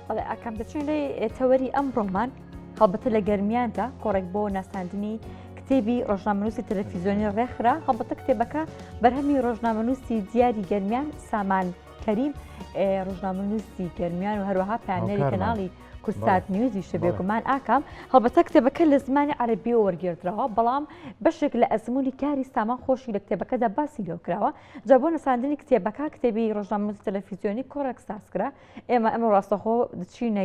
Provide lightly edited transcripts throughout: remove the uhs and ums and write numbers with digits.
بەڵێ ئاکام دەچین لێ تەوەری ئەمڕۆمان هەڵبەتە لە گەرمیاندا کۆڕێک بۆ ناساندنی کتێبی ڕۆژنامەنووسی تەلەفیزیۆنی ڕێکخرا هەڵبەتە کتێبەکە بەرهەمی ڕۆژنامەنووسی دیاری گەرمیان سامان کەریم ڕۆژنامەنووسی گەرمیان و هەروەها پەیامنێری کەناڵی کوردسات نیوزیشە بێگومان ئاکام هەڵبەتە کتێبەکە لە زمانی عەرەبیەوە وەرگێردراوە بەڵام بەشێک لە ئەزمموی کاری سامان خۆشی لە کتێبەکەدا باسی لێو کراوە جا بۆ نەساندنی کتێبەکە کتێبی ڕۆژنامەنووسی تەلەفیزیۆنی کۆڕێک ساز کرا ئێمە ئەمە ڕاستەخۆ دەچینە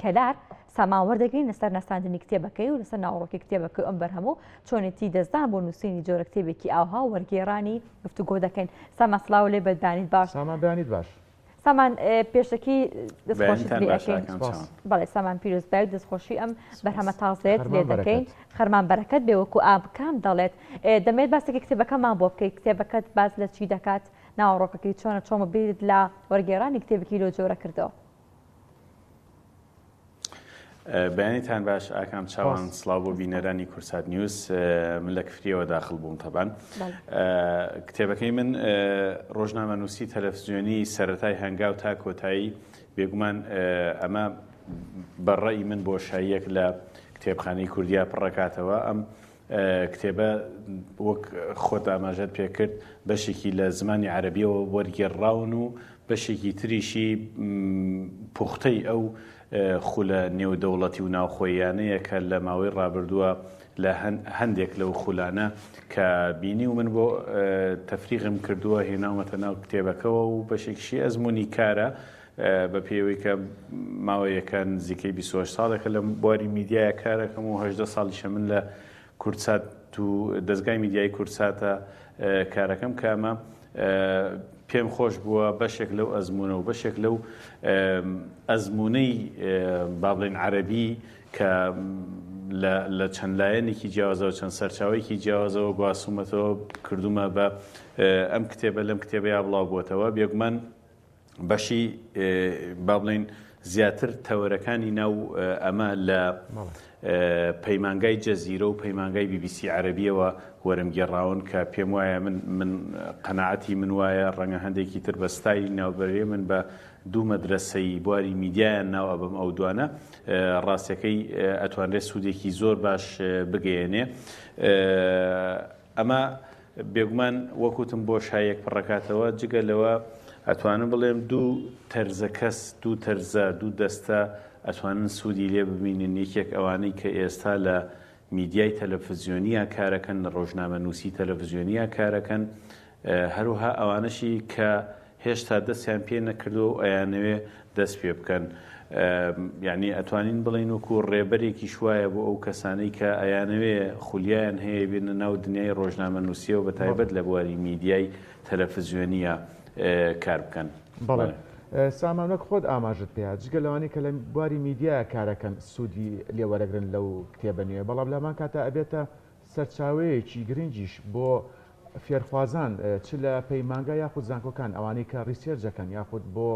کەلار سامان وەردەگرین لەسەر ناساندنی کتێبەکەی و لەسەر ناوەڕۆکی کتێبەکەی ئەم بەرهەم و چۆنێتی دەستدان بۆ نووسینی جۆرە کتێبێکی ئاوها وەرگێڕانی گفتوگۆ دەکەین. سامان سڵاو لێ بێت بەیانیت باش. سامان بەیانیت باش. سامان پێشەکی دەستخۆشیت بەیانیتان لێ باش ئەکەین. ئاکام سپاس. چاوان. بەڵێ سامان پیرۆزبایی و دەستخۆشی ئەم بەرهەمە سپاس. تازەیەت لێ خەرمان دەکەین. بەرەکەت. خەرمان بەرەکەت بێ وەکو ئاکام دەڵێت. دەمەوێت باسێکی کتێبەکەمان بۆ بکەیت. کتێبەکەت باس لە چی دەکات؟ ناوەڕۆکەکەی چۆنە؟ چۆن بیرت لە وەرگێڕانی کتێبێکی لەو جۆرە کردەوە؟ بەیانیتان باش ئاکام چاوان سڵاو بۆ بینەرانی کورسات نیوز من لە کفریەوە داخل بووم تەبان کتێبەکەی من ڕۆژنامەنووسی تەلەفزیۆنی سەتای هەنگاو تا کۆتایی بێگومان ئەمە بەڕێی من بۆشاییەک لە کتێبخانەی کوردیا پڕەکاتەوە ئەم کتێبە وەک خۆت ئاماژەت پێکرد بەشێکی لە زمانی عەرەبیەوە وەرگێڕراون و بەشێکی تریشی پوختەی ئەو خولە نێودەوڵەتی و ناوخۆییانەیە کە لە ماوەی ڕابردووە لە هەندێک لەو خولانە کە بینی و من بۆ تەفریغم کردووە هێناومەتە ناو کتێبەکەوە و بەشێکیشی ئەزموونی کارە بە پێی ئەوەی کە ماوەیەکە نزیکەی 28 ساڵێکە لە بواری میدیایە کارەکەم و 18 ساڵیشە من لە کوردسات و دەزگای میدیایی کوردساتە کارەکەم کە ئەمە پێم خۆش بووە بەشێک لەو ئەزمونە و بەشێک لەو ئەزمونەی با بڵێن عەربی کە لە چەند لایەنێکی جیاوازەوە چەند سەرچاوەیەکی جیاوازەوە گواستومەتەوە کردومە بە ئەم کتێبە لەم کتێبەیا بڵاو بووەتەوە بێگومان بەشی با بڵێین زیاتر تەوەرەکانی ناو ئەمە لە پەیمانگای جەزیرە و پەیمانگای بیبیسی عەربیەوە وەرمگێڕاون کە پێم وایە من من قەناعەتی من وایە ڕەنگە هەندێکی تر بە ستایلی ناوبەرێ من بە دوو مەدرەسەی بواری میدیایان ناو ئەبم ئەو دوانە ڕاستەکەی ئەتوانرێت سوودێکی زۆر باش بگەیەنێ ئەمە بێگومان وەک وتم بۆشاییەک پڕەکاتەوە، جگە لەوە ئەتوانم بڵێم دوو تەرزە کەس، دوو تەرزە، دوو دەستە ئەتوانن سوودی لێ ببینن، یەکێک ئەوانەی کە ئێستا لە میدیای تەلەفزیۆنییا کارەکەن، لە ڕۆژنامەنووسی تەلەفزیۆنییا کارەکەن، هەروەها ئەوانەشی کە هێشتا دەستیان پێ نەکردووە و ئەیانەوێ دەست پێ بکەن. یانی ئەتوانین بڵێین وەکو ڕێبەرێکیش وایە بۆ ئەو کەسانەی کە ئەیانەوێ خولیایان هەیە بێنە ناو دنیای ڕۆژنامەنووسیەوە بە تایبەت لە بواری میدیای تەلەفزیۆنییە کار بکەن. بەڵێ سامان وەک خۆت ئاماژەت پێ جگە لەوانەی کە لە بواری میدیایا کارەکەن سوودی لێ وەرەگرن لەو کتێبە نوێیە بەڵام لە هەمان کاتا ئەبێتە سەرچاوەیەکی گرنگیش بۆ فێرخوازان چ لە پەیمانگا یاخود زانکۆکان ئەوانەی کە research ئەکەن یاخود بۆ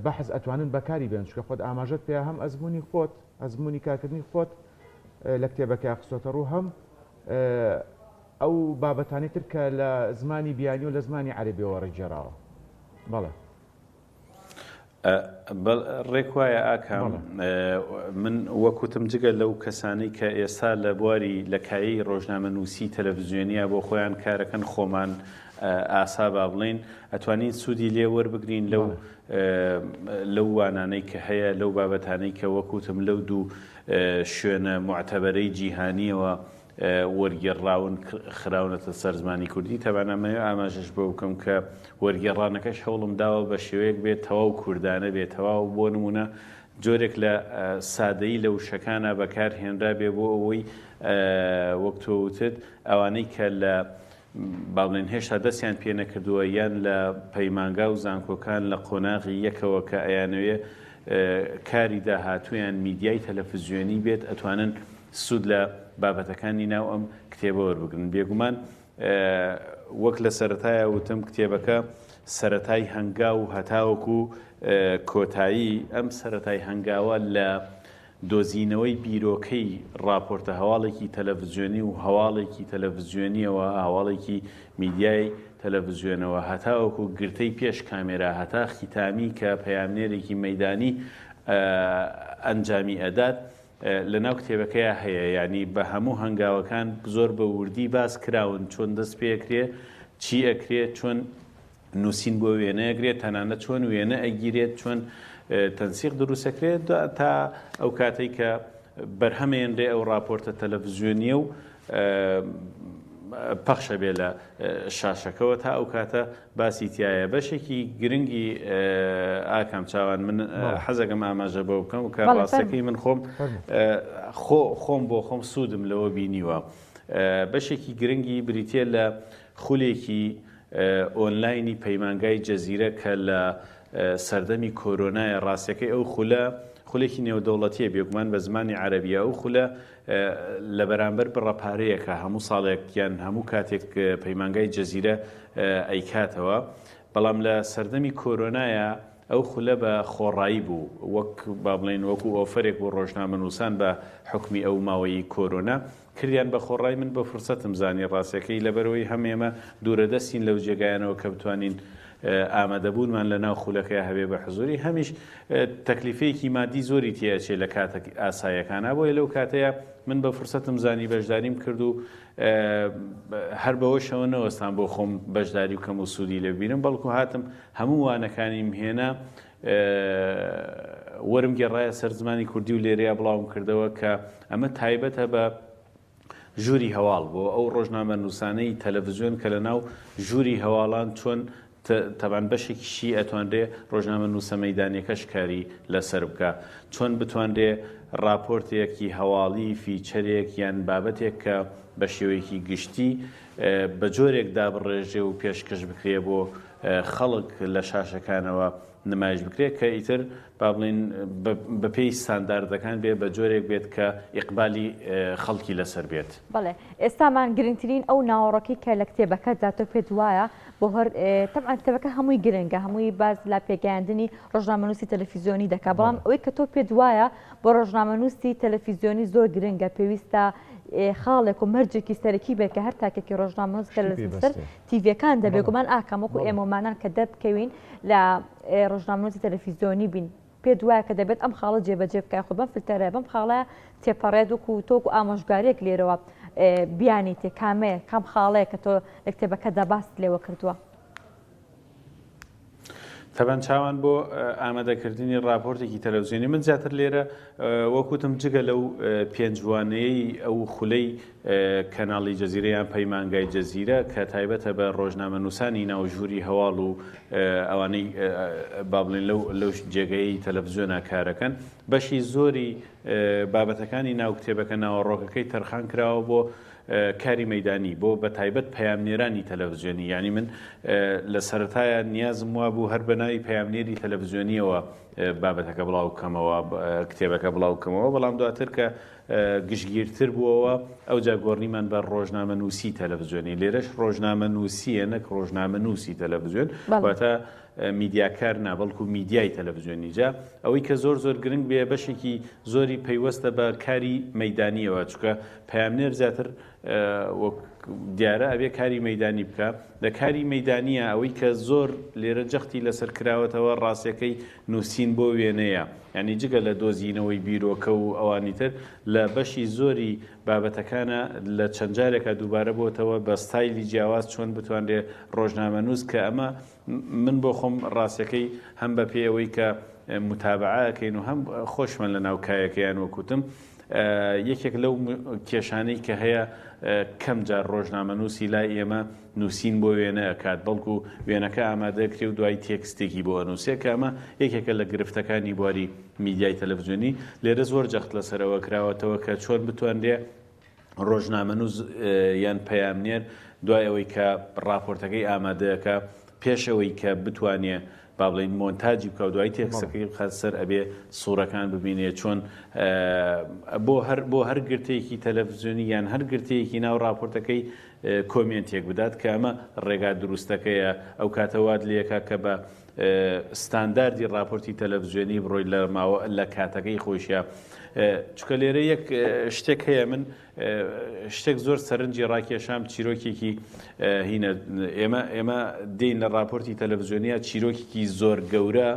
بەحس ئەتوانن بەکاری بێنن چونکە خۆت ئاماژەت پێ هەم ئەزموونی خۆت ئەزموونی کارکردنی خۆت لە کتێبەکە خستۆتە ڕوو هەم ئەو بابەتانی تر کە لە زمانی بیانی و لە زمانی عەربیەوە وەرگێڕاوە بەڵێ. ڕێک وایە ئاکام من وەک وتم جگە لەو کەسانەی کە ئێستا لە بواری لە کایەی ڕۆژنامەنووسی تەلەڤزیۆنیە بۆ خۆیان کارەکەن خۆمان ئاسا با بڵین ئەتوانین سوودی لێ وەربگرین لەو لەو وانانەی کە هەیە لەو بابەتانەی کە وەکوتم لەو دوو شوێنە معتەبەرەی جیهانیەوە وەرگێڕراون خراونەتە سەر زمانی کوردی، تەبعەن ئەمەوێ ئاماژەش بەوە بکەم کە وەرگێڕانەکەش هەوڵم داوە بە شێوەیەک بێت تەواو کوردانە بێت، تەواو بۆ نموونە جۆرێک لە سادەیی لە وشەکانا بەکار هێنرابێ بۆ ئەوەی وەک تۆ وتت ئەوانەی کە لە با بڵێین هێشتا دەستیان پێ نەکردووە یان لە پەیمانگا و زانکۆکان لە قۆناغی یەکەوە کە ئەیانەوێ کاری داهاتوویان میدیای تەلەفزیۆنی بێت ئەتوانن سوود لە بابەتەکانی ناو ئەم کتێبە وەربگرن. بێگومان وەک لە سەرەتایا وتم کتێبەکە سەرەتای هەنگاو هەتاوەکو کۆتایی ئەم سەرەتای هەنگاوە لە دۆزینەوەی بیرۆکەی ڕاپۆرتە هەواڵێکی تەلەڤزیۆنی و هەواڵێکی تەلەڤزیۆنیەوە هەواڵێکی میدیای تەلەڤزیۆنەوە هەتاوەکو گرتەی پێش کامێرا هەتا خیتامی کە پەیامنێرێکی مەیدانی. ئەنجامی ئەدات لە ناو کتێبەکەیا هەیە یانی بە هەموو هەنگاوەکان زۆر بە وردی باس کراون چۆن دەست پێکرێ چی ئەکرێ چۆن نووسین بۆ وێنە ئەگرێت تەنانەت چۆن وێنە ئەگیرێت چۆن تەنسیق دروستەکرێت تا ئەو کاتەی کە بەرهەمێنرێ ئەو راپۆرتە تەلەڤزیۆنیە و پەخشە بێ لە شاشەکەوە تا ئەو کاتە باسی تایە بەشێکی گرنگی ئاکام چاوان من حەزەکەم ئاماژە بۆ بکەم کە ڕاستەکەی من خۆم خۆ خۆم بۆ خۆم سوودم لەوە بینیوە بەشێکی گرنگی بریتە لە خولێکی ئۆنلاینی پەیمانگای جەزیرە کە لە سەردەمی کۆرۆنایە ڕاستەکەی ئەو خولە خولێکی نێودەوڵەتیە بێگومان بە زمانی عەرەبیە ئەو خولە لە بەرامبەر بڕە پارەیەکە هەموو ساڵێک یان هەموو کاتێک پەیمانگای جەزیرە ئەیکاتەوە بەڵام لە سەردەمی کۆرۆنایە ئەو خولە بە خۆڕایی بوو وەک با بڵێین وەکو ئۆفەرێک بۆ ڕۆژنامەنووسان بە حوکمی ئەو ماوەی کۆرۆنا کردیان بە خۆڕای من بە فرسەتم زانی ڕاستەکەی لەبەرەوەی هەم ئێمە دوورە دەستین لەو جێگایانەوە کە بتوانین ئامادەبوونمان لە ناو خولەکەیا هەبێ بە حزوری هەمیش تەکلیفەیەکی مادی زۆری تێ ئەچێ لە کاتە ئاساییەکانا بۆیە لەو کاتەیا من بە فرسەتم زانی بەشداریم کرد و هەر بەوەشەوە نەوەستان بۆ خۆم بەشداری بکەم و سوودی لێ ببینم بەڵکو هاتم هەموو وانەکانیم هێنا وەرم گێڕایە سەر زمانی کوردی و لێرەیا بڵاوم کردەوە کە ئەمە تایبەتە بە ژووری هەواڵ بۆ ئەو ڕۆژنامەنووسانەی تەلەڤزیۆن کە لەناو ژووری هەواڵان چۆن تەبعەن بەشێکیشی ئەتوانرێ ڕۆژنامەنووسە مەیدانیەکەش کاری لەسەر بکا چۆن بتوانرێ ڕاپۆرتێکی هەواڵی فیچەرێک یان بابەتێک کە بە شێوەیەکی گشتی بە جۆرێک دابڕێژرێ و پێشکەش بکرێ بۆ خەڵک لە شاشەکانەوە نمایش بکرێت کە ئیتر با بڵێین بەپێی ستانداردەکان بێ بە جۆرێک بێت کە ئیقبالی خەڵکی لەسەر بێت. بەڵێ ئێستامان گرنگترین ئەو ناوەڕۆکەی کە لە کتێبەکەتدا تۆ پێت وایە بۆ هەر تەبعەن کتێبەکە هەمووی گرنگە هەمووی باس لە پێگەیاندنی ڕۆژنامەنووسی تەلەفیزیۆنی دەکات بەڵام ئەوەی کە تۆ پێت وایە بۆ ڕۆژنامەنووسی تەلەفیزیۆنی زۆر گرنگە پێویستە خاڵێک و مەرجێکی سەرەکی بێت کە هەر تاکێکی ڕۆژنامەنووس کە لەسەر تیڤیەکان دەبێ گومان ئاکام وەکو ئێمەمانان کە دەربکەوین لە ڕۆژنامەنووسی تەلەفیزیۆنی بین پێت وایە کە دەبێت ئەم خاڵە جێبەجێ بکە خۆ بەم فلتەرە بەم خاڵە تێپەڕێت وەکو تۆکو ئامۆژگاریەک لێرەوە بیانی تێ کامەیە کام خاڵەیە کە تۆ لە کتێبەکەدا باست لێوە کردووە؟ تەبەن چاوان بۆ ئامادەکردنی راپۆرتێکی تەلەڤزیۆنی من زیاتر لێرە وەکوتم جگە لەو پێنجوانەیەی ئەو خولەی کەناڵی جەزیرە یان پەیمانگای جەزیرە کە تایبەتە بە ڕۆژنامەنووسانی ناو ژووری هەواڵ و ئەوانەی با بڵێن لەو لەو جێگەی تەلەڤزیۆنا کارەکەن بەشی زۆری بابەتەکانی ناو کتێبەکە ناوەڕۆکەکەی تەرخان کراوە بۆ کاری مەدانی بۆ بە تایبەت پەیامنێرانی تەلەڤزیۆنی یعنی من لە سەرەتایە نیازم وابوو هەر بە ناوی پەیامنێری تەلەڤزیۆنیەوە بابەتەکە بڵاو بکەمەوە کتێبەکە بڵاو بکەمەوە بەڵام دواتر کە گشتگیرتر بووەوە، ئەوجا گۆڕیمان بە ڕۆژنامەنووسی تەلەڤزیۆنی، لێرەش ڕۆژنامەنووسییە نەک ڕۆژنامەنووسی تەلەڤزیۆن، واتە میدیاکار نا بەڵکو میدیای تەلەڤزیۆنی. جا ئەوەی کە زۆر زۆر گرنگ بێ بەشێکی زۆری پەیوەستە بە کاری مەیدانییەوە، چونکە پەیامنێر زیاتر وەک دیارە ئەبێ کاری مەیدانی بکا، لە کاری مەیدانییە ئەوەی کە زۆر لێرە جەختی لەسەر کراوەتەوە ڕاستیەکەی نووسین بۆ وێنەیە، یانی جگە لە دۆزینەوەی بیرۆکە و ئەوانی تر، لە بەشی زۆری بابەتەکانا لە چەند جارێکا دووبارە بۆتەوە بە ستایلی جیاواز چۆن بتوانرێ ڕۆژنامەنووس کە ئەمە من بۆ خۆم ڕاستەکەی هەم بە پێی ئەوەی کە متابعە ئەکەین و هەم خۆشمان لە ناو کایەکەیان وەک وتم یەکێک لەو کێشانەی کە هەیە کەم جار ڕۆژنامەنووسی لای ئێمە نووسین بۆ وێنە ئەکات بەڵکو وێنەکە ئامادەکرێ و دوای تێکستێکی بۆ ئەنووسێ کە ئەمە یەکێکە لە گرفتەکانی بواری میدیای تەلەڤزیۆنی لێرە زۆر جەخت لەسەرەوە کراوەتەوە کە چۆن بتوانرێ ڕۆژنامەنووس یان پەیامنێر دوای ئەوەی کە ڕاپۆرتەکەی ئامادەکە پێش ئەوەی کە بتوانێ با بڵێین مۆنتاجی بکا و دوای تێکستەکەی بخات سەر ئەبێ سوورەکان ببینێ چۆن بۆ هەر بۆ هەر گرتەیەکی تەلەڤزیۆنی یان هەر گرتەیەکی ناو راپۆرتەکەی کۆمێنتێک بدات کە ئەمە ڕێگا دروستەکەیە ئەو کاتە وات لێکا کە بە ستانداردی راپۆرتی تەلەڤزیۆنی بڕۆی لە ماوە لە کاتەکەی خۆشیە چکە لێرە یەک شتێک هەیە من شتێک زۆر سەرنجی ڕاکێشام چیرۆکێکی هینە ئێمە ئێمە دێین لە ڕاپۆرتی تەلەڤزیۆنیا چیرۆکێکی زۆر گەورە.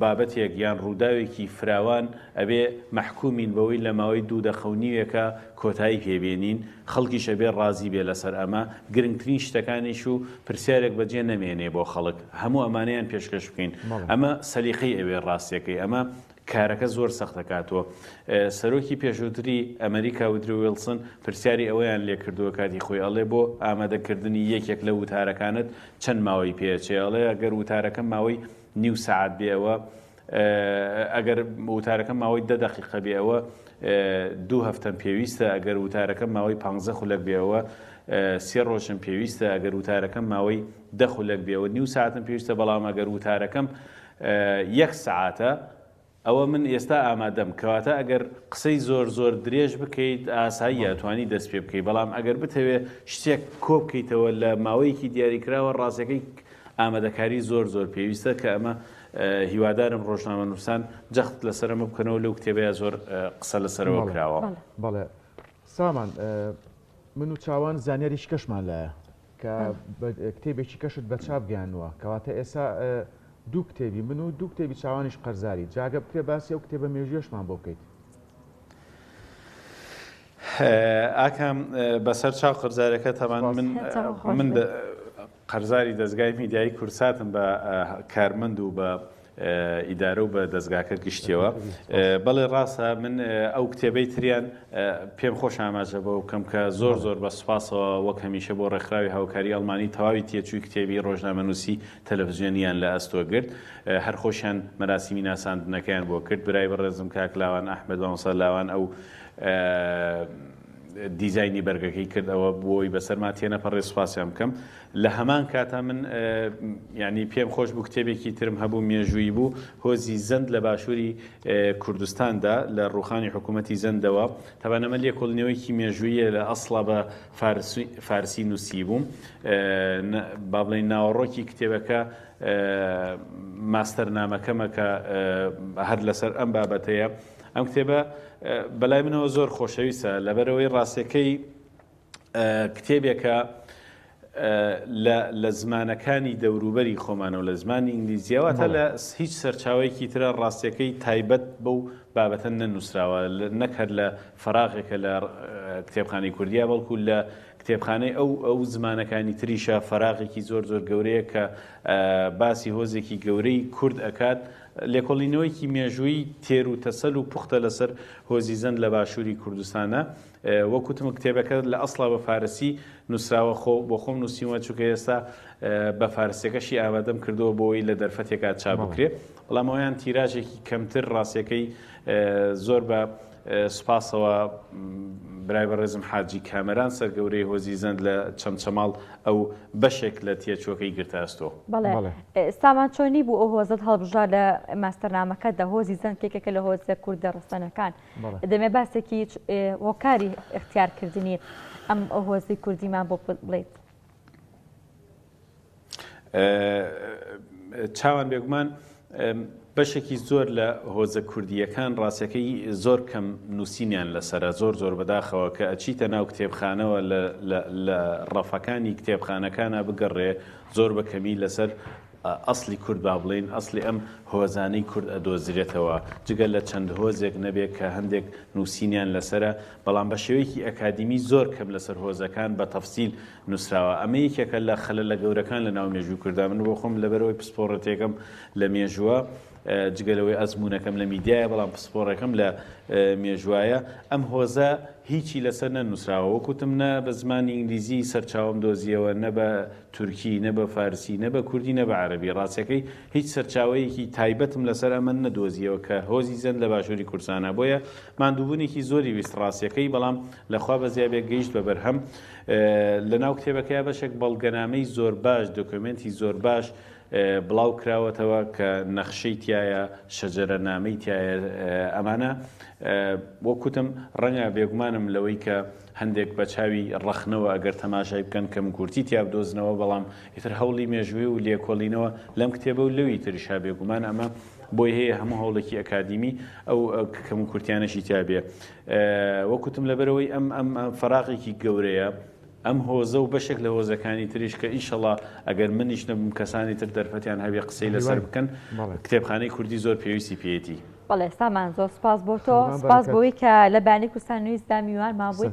بابەتێک یان ڕووداوێکی فراوان ئەبێ مەحکومین بەوەی لە ماوەی دوو دەقە و نیوێکا کۆتایی پێ بێنین، خەڵکیش ئەبێ ڕازی بێ لەسەر ئەمە، گرنگترین شتەکانیش و پرسیارێک بەجێ نەمێنێ بۆ خەڵک، هەموو ئەمانەیان پێشکەش بکەین. ئەمە سەلیقەی ئەوێ ڕاستیەکەی، ئەمە کارەکە زۆر سەخت ئەکاتەوە. سەرۆکی پێشووتری ئەمەریکا ودرو ویڵسن پرسیاری ئەوەیان لێ کردووە کاتی خۆی ئەڵێ بۆ ئامادەکردنی یەکێک لە وتارەکانت چەند ماوەی پێ ئەچێ؟ ئەڵێ ئەگەر وتارەکەم ماوەی نیو سەعات بێ ئەوە ئەگەر وتارەکەم ماوەی دە دەقیقە بێ ئەوە دوو هەفتەم پێویستە، ئەگەر وتارەکەم ماوەی پانزە خولەک بێ ئەوە سێ ڕۆژم پێویستە، ئەگەر وتارەکەم ماوەی دە خولەک بێ ئەوە نیو سەعاتم پێویستە، بەڵام ئەگەر وتارەکەم یەک سەعاتە ئەوە من ئێستا ئامادەم، کەواتە ئەگەر قسەی زۆر زۆر درێژ بکەیت ئاساییە توانی دەست پێ بکەیت، بەڵام ئەگەر بتەوێ شتێک کۆ بکەیتەوە لە ماوەیەکی دیاریکراوە ڕاستەکەی ئامادەکاری زۆر زۆر پێویستە کە ئەمە هیوادارم ڕۆژنامەنووسان جەخت لەسەر ئەمە بکەنەوە لەو کتێبەیە زۆر قسە لەسەرەوە کراوە. بەڵێ سامان من و چاوان زانیاری شکەشمان لایە کە کتێبێکی کەشت بە چاپ گەیاندووە، کەواتە ئێسا دوو کتێبی من و دوو کتێبی چاوانیش قەرزاری، جا گەر بکرێ باسی ئەو کتێبە مێژوویەشمان بۆ بکەیت. ئاکام بەسەر چاو قەرزارەکە تەبان من من قەرزاری دەزگای میدیایی کوردساتم بە کارمەند و بە ئیدارە و بە دەزگاکە گشتیەوە. بەڵێ ڕاستە من ئەو کتێبەی تریان پێم خۆشە ئاماژە بەوە بکەم کە زۆر زۆر بە سوپاسەوە وەک هەمیشە بۆ ڕێکخراوی هاوکاری ئەڵمانی تەواوی تێچووی کتێبی ڕۆژنامەنووسی تەلەفزیۆنیان لە ئەستۆ گرت هەر خۆشیان مەراسیمی ناساندنەکەیان بۆ کرد برای بەڕێزم کاک لاوان ئەحمەد مامۆستا لاوان ئەو دیزاینی بەرگەکەی کرد ئەوە بۆی بەسەرما تێنەپەڕێ سوپاسیان بکەم لە هەمان کاتا من یانی پێم خۆش بوو کتێبێکی ترم هەبوو مێژوویی بوو هۆزی زەند لە باشووری کوردستاندا لە ڕووخانی حکوومەتی زەندەوە تەبان ئەمە لێکۆڵینەوەیەکی مێژوویە لە ئەسڵا بە فارسی نووسی بووم با بڵێین ناوەڕۆکی کتێبەکە ماستەرنامەکەمە کە هەر لەسەر ئەم بابەتەیە ئەم کتێبە بەلای منەوە زۆر خۆشەویستە لەبەرەوەی ڕاستەکەی کتێبێکە لە زمانەکانی دەوروبەری خۆمانەوە لە زمانی ئینگلیزیەوە تا لە هیچ سەرچاوەیەکی ترە ڕاستیەکەی تایبەت بەو بابەتە نەنووسراوە نەک هەر لە فەراغێکە لە کتێبخانەی کوردیا بەڵکو لە کتێبخانەی ئەو ئەو زمانەکانی تریشە فەراغێکی زۆر زۆر گەورەیە کە باسی هۆزێکی گەورەی کورد ئەکات لێکۆڵینەوەیکی مێژوویی تێر و تەسەل و پوختە لەسەر هۆزی زەند لە باشووری کوردستانە وەک وتم کتێبەکە لە ئەسڵا بە فارسی نووسراوە خۆ بۆ خۆم نووسیومە چونکە ئێستا بە فارسیەکەشی ئامادەم کردووە بۆی لە دەرفەتێکا چاپ بکرێ بەڵام ئەویان تیراژێکی کەمتر ڕاستیەکەی زۆر بە سوپاسەوە برای بەڕێزم حاجی کامەران سەرگەورەی هۆزی زەند لە چەمچەماڵ ئەو بەشێک لە تێچووەکەی گرتە ئەستۆ. بەڵێ سامان چۆنی بوو ئەو هۆزەت هەڵبژارد لە ماستەرنامەکەتدا هۆزی زەند کێکێکە لە هۆزە کوردە ڕەسەنەکان دەمێ باسێکی هۆکاری اختیارکردنی ئەم هۆزی کوردیمان بۆ بڵێیت. چاوان بێگومان بەشێکی زۆر لە هۆزە کوردییەکان ڕاستەکەی زۆر کەم نووسینیان لەسرە زۆر زۆر بەداخەوە کە ئەچیتە ناو کتێبخانەوە لە ڕەفەکانی کتێبخانەکانە بگەڕێ زۆر بە کەمی لەسەر ئەسڵی کورد با بڵێین ئەسڵی ئەم هۆزانەی کورد ئەدۆزرێتەوە جگە لە چەند هۆزێک نەبێ کە هەندێک نووسینیان لەسەرە بەڵام بە شێوەیەکی ئەکادیمی زۆر کەم لەسەر هۆزەکان بە تەفسیل نووسراوە ئەمە یەکێکە لە خەلەلە گەورەکان لە ناو مێژووی کوردا من بۆ خۆم لەبەرئەوەی پسپۆڕێتێکم لە مێژووە جگە لەوەی ئەزموونەکەم لە میدیایە بەڵام پسپۆڕێکم لە مێژوایە ئەم هۆزە هیچی لەسەر نەنووسراوە وەکوتم نە بە زمانی ئینگلیزی سەرچاوەم دۆزیەوە نە بە تورکی، نە بە فارسی، نە بە کوردی، نە بە عەرەبی. ڕاستەکەی هیچ سەرچاوەیەکی تایبەتم لەسەر ئەمە نەدۆزییەوە کە هۆزی زەند لە باشووری کوردستانە. بۆیە ماندووبوونێکی زۆری ویست ڕاستیەکەی، بەڵام لە خوا بەزیا بێ گەیشت بە بەرهەم. لە ناو کتێبەکەیا بەشێک بەڵگەنامەی زۆر باش، دۆکۆمێنتی زۆر باش بڵاو کراوەتەوە کە نەخشەی تیایە، شەجەرەنامەی تیایە. ئەمانە وەک وتم ڕەنگە بێگومانم لەوەی کە هەندێک بە چاوی ڕەخنەوە ئەگەر تەماشای بکەن کەموکورتی تیا بدۆزنەوە، بەڵام ئیتر هەوڵی مێژووی و لێکۆڵینەوە لەم کتێبە و لەوی تریشا بێگومان ئەمە بۆی هەیە هەموو هەوڵێکی ئەکادیمی ئەو کەموکورتیانەشی تیا بێ. وەک وتم لەبەرئەوەی ئەم ئەم فەراغێکی گەورەیە. ئەم هۆزە و بەشێک لە هۆزەکانی تریش کە ئیشەڵا ئەگەر منیش نەبم کەسانی تر دەرفەتیان هەبێ قسەی لەسەر بکەن کتێبخانەی کوردی زۆر پێویستی پێیەتی. بەڵێ سامان زۆر سپاس بۆ تۆ سپاس بۆی کە لە بانی کوردستان نویسدا میوانمان بووی.